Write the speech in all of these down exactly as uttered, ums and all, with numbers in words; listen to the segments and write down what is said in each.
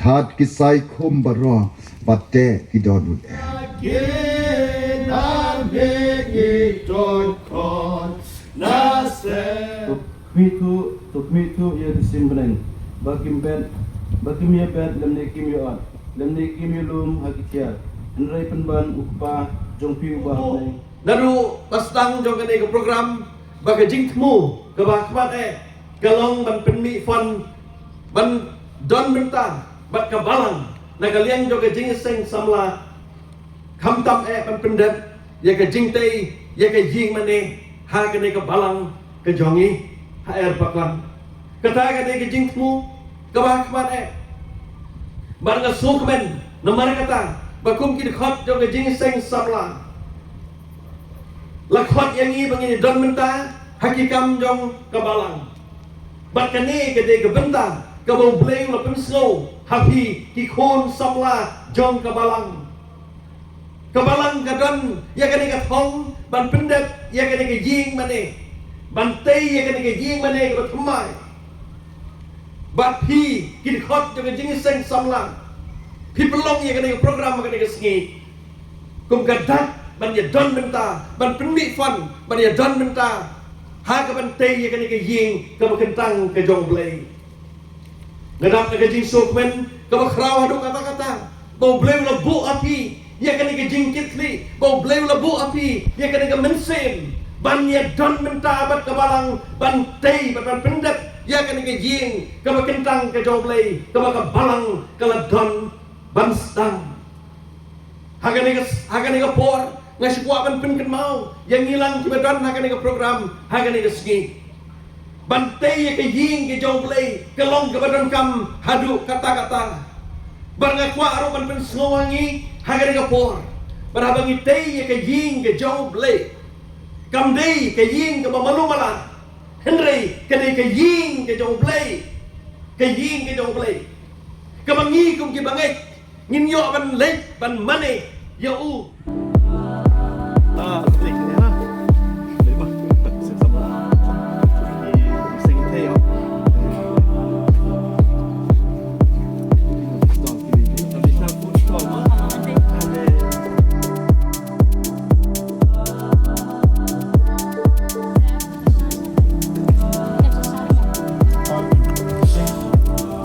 Hat ki sai khum baroh, bad te ki don un eh. To khmih thuh, to khmih thuh ïa ki sim bneng, ba kim bet, ba kim ïa bet, lymne kim ïa ot, lymne kim ïa lum ha ki thiar, hynrei pynban u Kpa jong phi uba ha bneng. Naduh ba sdang jong kane ka program, ba ka jingthmu kaba khmat eh ka long ban pynmih fund, ban don bynta bad ka balang na ka liang jong ka jingïaseng samla, khamtam eh ban pyndep ïa ka jingtei ïa ka ïing mane ha kane ka balang ka jong ngi ha Air Park Klang. Kata ka dei ka jingthmu kaba khmat eh. Bad nga sngewkmen namar kata ba kum ki dkhot jong ka jingïaseng samla, la khot ïa ngi ba ngin don bynta ha ki kam jong ka balang. Bad kane ka dei ka bynta kaba U Blei u la pynsngew ha phi ki khun samla jong ka balang. Ka balang ka don ïa kane ka thong ban pyndep ïa kane ka ïing mane, ban tei ïa kane ka ïing mane kaba thymmai. Bad phi ki dkhot jong ka jingïaseng samla, phi pynlong ïa kane ka program ha kane ka sngi kum ka dak ban ïa don bynta, ban pynmih fund ban ïa don bynta ha kaban tei ïa kane ka ïing kaba kyntang ka jong U Blei. Nga dap na ka jingsngewkmen kaba khraw haduh katta katta ba U Blei u la buh ha phi ïa kane ka jingkitkhlieh, ba U Blei u la buh ha phi ïa kane ka mynsiem ban ïa don bynta bad ka balang, ban tei bad ban pyndep ïa kane ka ïing kaba kyntang ka jong U Blei, kaba ka balang ka la don ban sdang. Ha kane ka, ha kane ka por nga shu kwah ban pynkynmaw ïa ngi lang kiba don ha kane ka program ha kane ka sngi. Ban tei ïa ka ïing ka jong U Blei ka long kaba donkam haduh katta katta. Bad nga kwah ruh ban pynsngew ha ngi ha kane ka por, bad haba ngi tei ïa ka ïing ka jong U Blei, kam dei ka ïing kaba malu mala, hynrei ka dei ka ïing ka jong U Blei. Ka ïing ka jong U Blei kaba ngi kum ki bangeit ngin ïoh ban leit ban mane ïa u.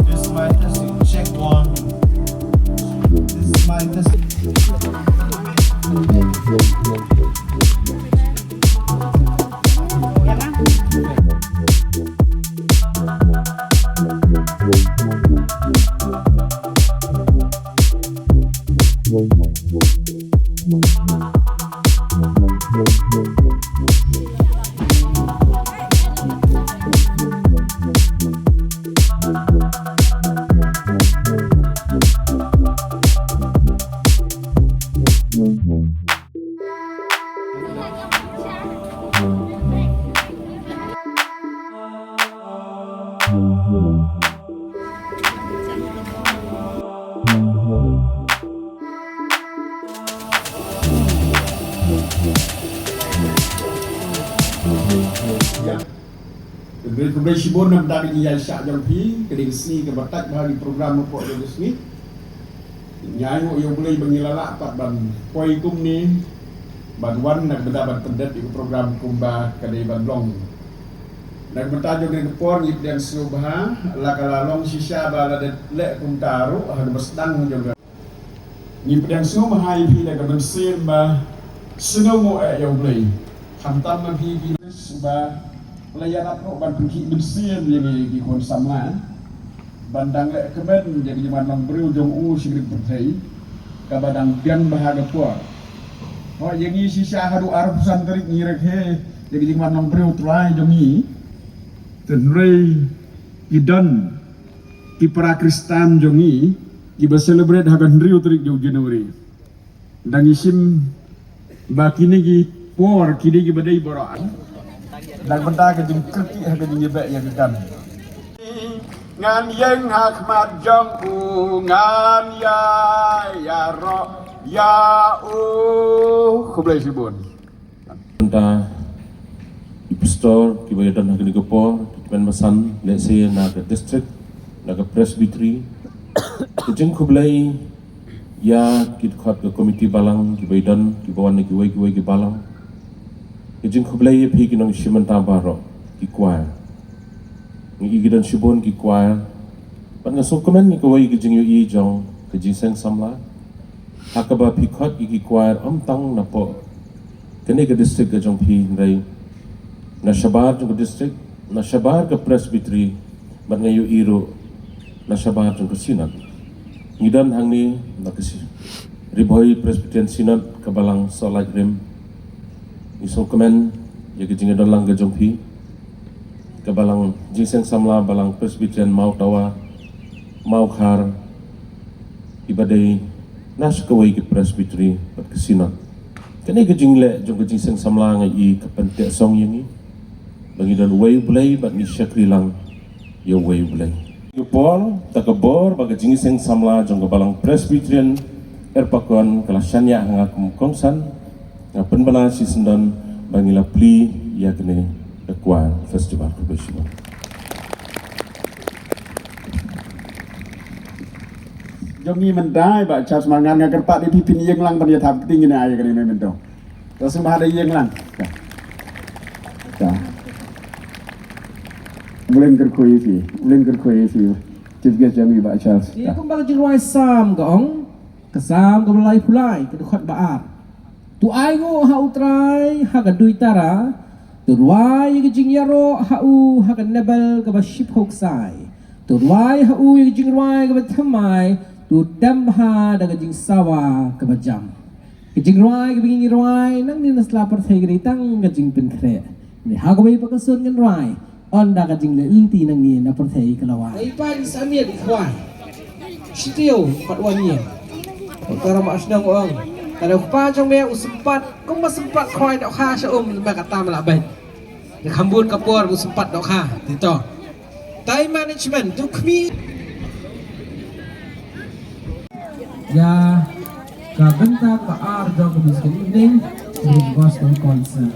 This is my testing. Check one. This is my testing. Khublei, khublei shibun na ka bynta ka jingïaishah jong phi, ka dei ka sngi kaba tang bha ka program hapoh jong ka sngi. Nga ainguh ïa U Blei ba ngi la lah pat ban poi kumne, ban wan na ka bynta ban pyndep ïa ka program kumba ka dei ban long. Na ka bynta jong ka por ngi pdiang sngewbha, la ka la long shisha ba la dep leh kumta ruh ha kaba sdang jong ka. Ngi pdiang sngewbha ïa phi da ka mynsiem ba sngewnguh eh ïa U Blei. Khamtam ma phi ki ba la ïarap ruh ban pynkhih mynsiem ïa ngi ki khun samla ban dang leh kmen ïa ka jingwan long briew jong u sha ka ri pyrthei kaba dang biang bha ha ka por. Hooid, ïa ngi shisha haduh arphew san tarik ngi rakhe ïa ka jingwan long briew Trai jong ngi. Te hynrei ki don ki para Khristan jong ngi kiba celebrate ha ka hynriew tarik jong January. Dang ngi shim ba kine ki por ki dei kiba dei baroh. Dang bynta ka jingkyrkieh ha ka jingïabeh ïa ka kam. Ngan ïeng ha khmat jong u, ngan ïa ïaroh ïa u. Khublei shibun. Bynta ki pastor kiba ïadon ha kane ka por, ki tymmen basan, lehse na ka district, na ka presbytery, Ka jingkhublei ïa ki dkhot ka komiti balang, kiba ïadon, kiba wan na kiwei kiwei ki balang. Ka jingkhublei ïa phi ki nongshim bynta baroh, ki choir. Ngi i ki don shibun ki choir. Bad nga sngewkmen ïa kawei ka jingïohi jong ka Jingseng Samla, ha kaba phi khot ïa ki choir ym tang napoh kane ka district ka jong phi, hynrei na shabar jong ka district, na shabar ka Presbytery, bad nga ïohi ruh na shabar jong ka Synod. Ngi don hangne na ka si-, Ri Bhoi Presbyterian Synod, ka balang Sohlight Rim. Ngi sngewkmen ïa ka jingïadon lang ka jong phi, ka balang Jingseng Samla, balang Presbyterian Mawtawa, Mawkhar, kiba dei na shi kawei ki Presbytery bad ka Synod. Kane ka jingleh jong ka Jingseng Samla nga i ka pynteh song ïa ngi ba ngi don uwei U Blei bad ngi shakri lang ïa uwei U Blei. Ka por, ta ka bor ba ka Jingseng Samla jong ka balang Presbyterian Erpakon ka la shaniah ha nga kum u kongsan, nga pynbna shisyndon ba ngi la plie ïa kane ka choir festival. Khublei shibun. Jong ngi mynta i Bah Charles Marngar, nga kyrpad ïa phi phin ïeng lang ban ïa thap kti, ngin ai ïa kane mynta. To sngewbha da ïeng lang. Ta. Ta. U Blei un kyrkhu ïa phi. U Blei un kyrkhu ïa phi. Chief guest jong ngi Bah Charles. Ïa, ta, kumba ka jingrwai Salm ka ong, ka Salm kaba laiphew lai, ka dkhot ba ar. To ainguh ha U Trai ha ka duitara, to rwai ïa ka jingïaroh ha u ha ka Nebel kaba shiphew ksai. To rwai ha u ïa ka jingrwai kaba thymmai, to tem bha da ka jingsawa kaba jam. Ka jingrwai kaba ngi rwai nangne na sla pyrthei ka dei tang ka jingpynkhreh. Hynrei ha kawei pat ka sur ngin rwai ynda ka jingleh lynti nangne na pyrthei ka la wan. Ai pan sa miet i khwai. Shi taïew pat wan ïa. Ka ram as nang ong. Ka dei u kpa jong me u sympat, kumba sympat khwai dohkha sha um, me kata me la beit. Ka kham bun ka por u sympat dohkha. Te to. Time management, to khmih. Ïa ka bynta ba ar jong ka musical evening, gospel concert.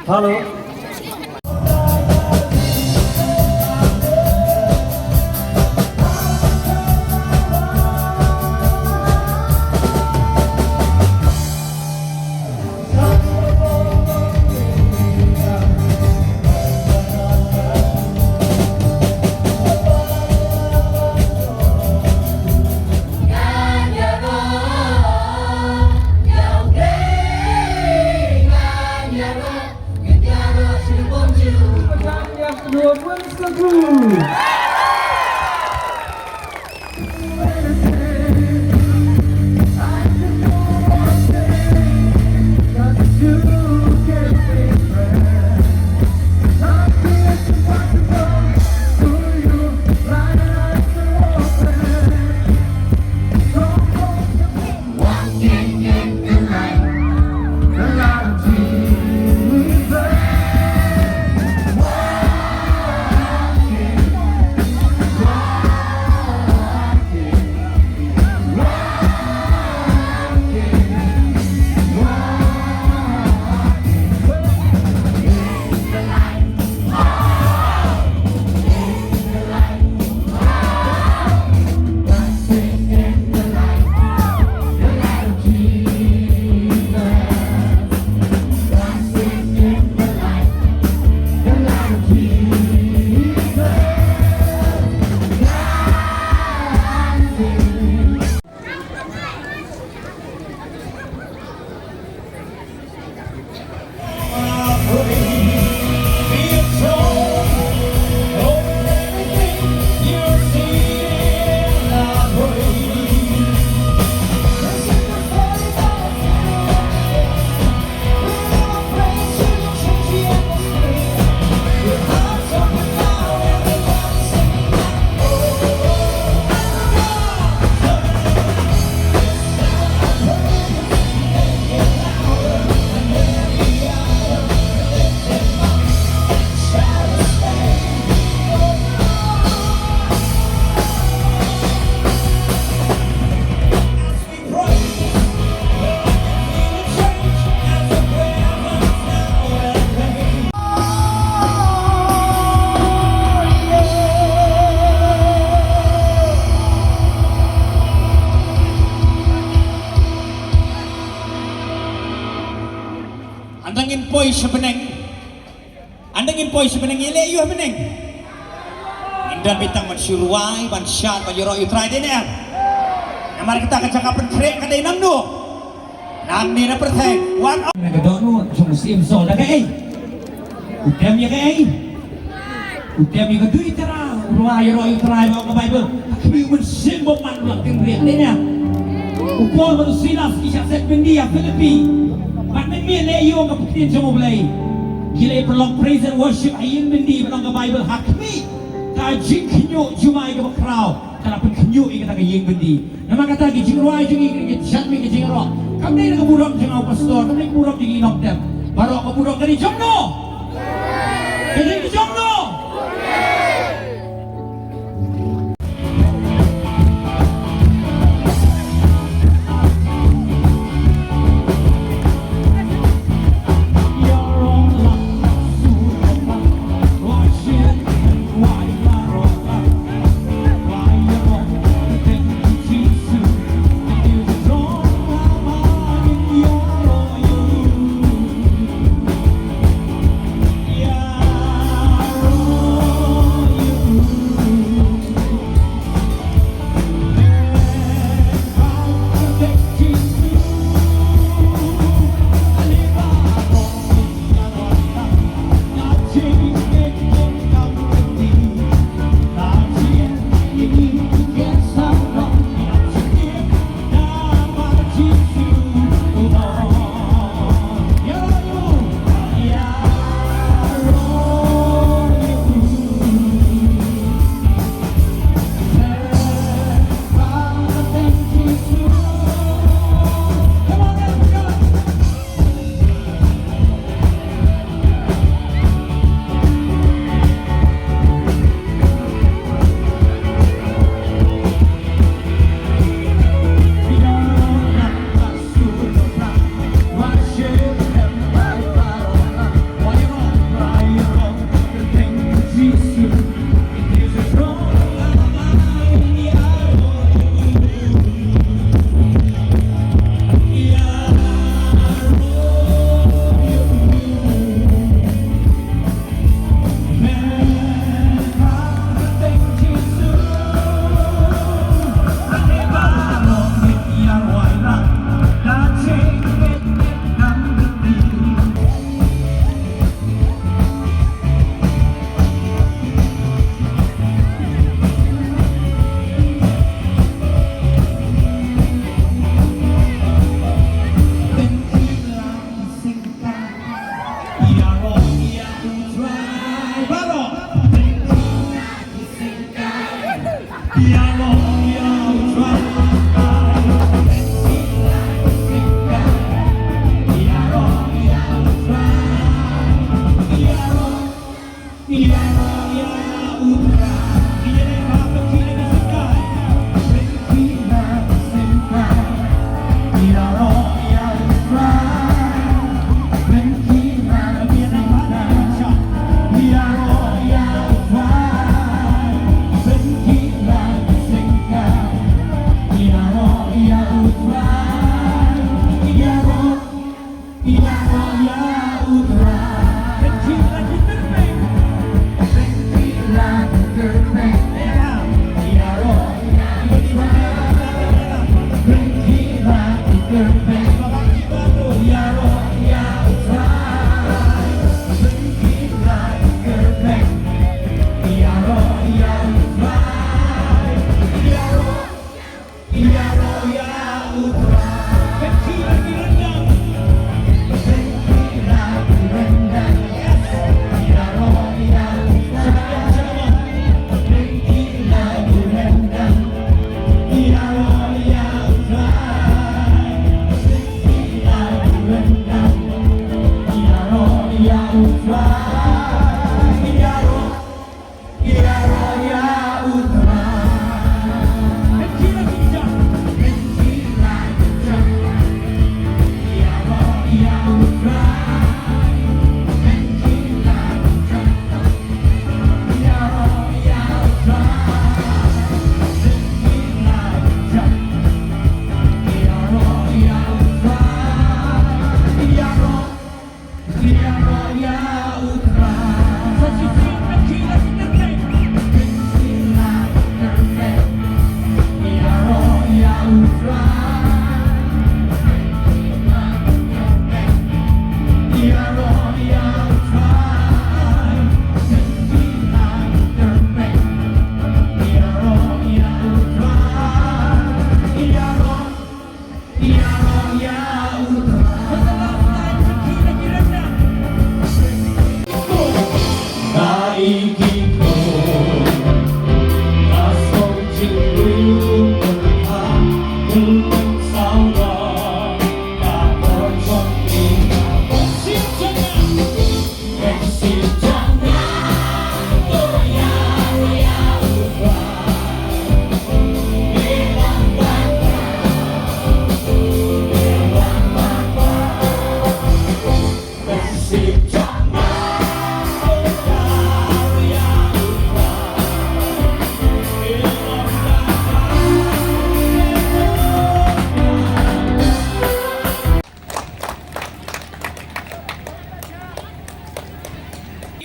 Hello. Ynda ngin poi sha bneng, ynda ngin poi sha bneng, ïaleh ïa u ha bneng. Ngin don beit tang ban shu rwai, ban shad, ban ïaroh ïa u Trai, dei ne em? Namar kata ka jaka pynkhreh ka dei na mano? Nangne na pyrthei. Wan. Na ka dohnud jong u Syiem Saul da kaei? U dem ïa kaei? U dem ïa ka duitara, u rwai ïaroh ïa u Trai, ba ong ka Baibl, ha khmih u mynsiem bymman u la kynriah. Dei ne em? U Paul bad u Silas ki shah set byndi ha Philippi. Bad mynmiet leh ïa ka ktien jong U Blei, ki la ïa pynlong praise and worship ha ïing byndi, bad ong ka Baibl, ha khmih ka jingkhynñiuh jumai kaba khraw ka la pynkhynñiuh ïa kata ka ïing byndi. Namar kata ki jingrwai jong ngi, ki jingshad, ki jingïaroh, kam dei na ka burom jong nga u pastor, kam dei ka burom jong ngi nongtem. Baroh ka burom ka dei jong no? Ka dei jong no?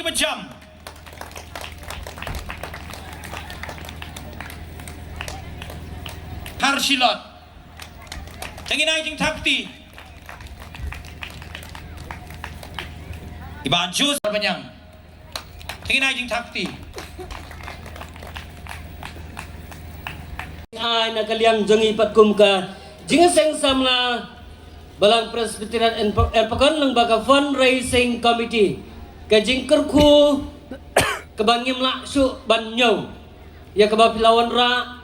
Pajam. Har Shilot. Te ngin ai jingthap kti. Iba Jus Banyang. Te ngin ai jingthap kti. Ai na ka liang jong i pat kum ka jingseng samla Balang Presbyterian Erpakon lyngba ka fundraising committee, ka jingkyrkhu kaba ngim lah shuh ban ñiew ïa kaba phi la wanrah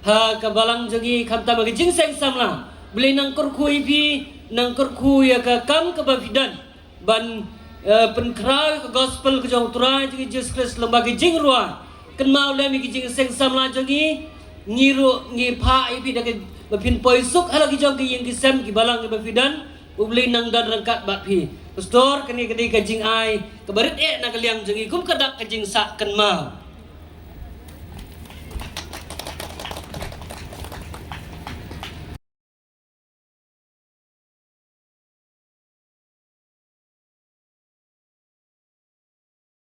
ha ka balang jong i khamtam ka jingseng samla. Blei nang kyrkhu ïa phi, nang kyrkhu ïa ka kam kaba phi don ban, eh, pynkhraw ka gospel ka jong u Trai jong i Jisu Khrist lyngba ka jingrua. Kynmaw lem ïa ka jingseng samla jong i, ngi ruh ngi phah ïa phi da kaba phin poi suk ha la ki jong ki ïing ki sem ki balang kiba phi don. U Blei nang don ryngkat bad phi. Pastor, kane ka dei ka jingai kaba rit eh na ka liang jong i kum ka dak ka jingsah kynmaw.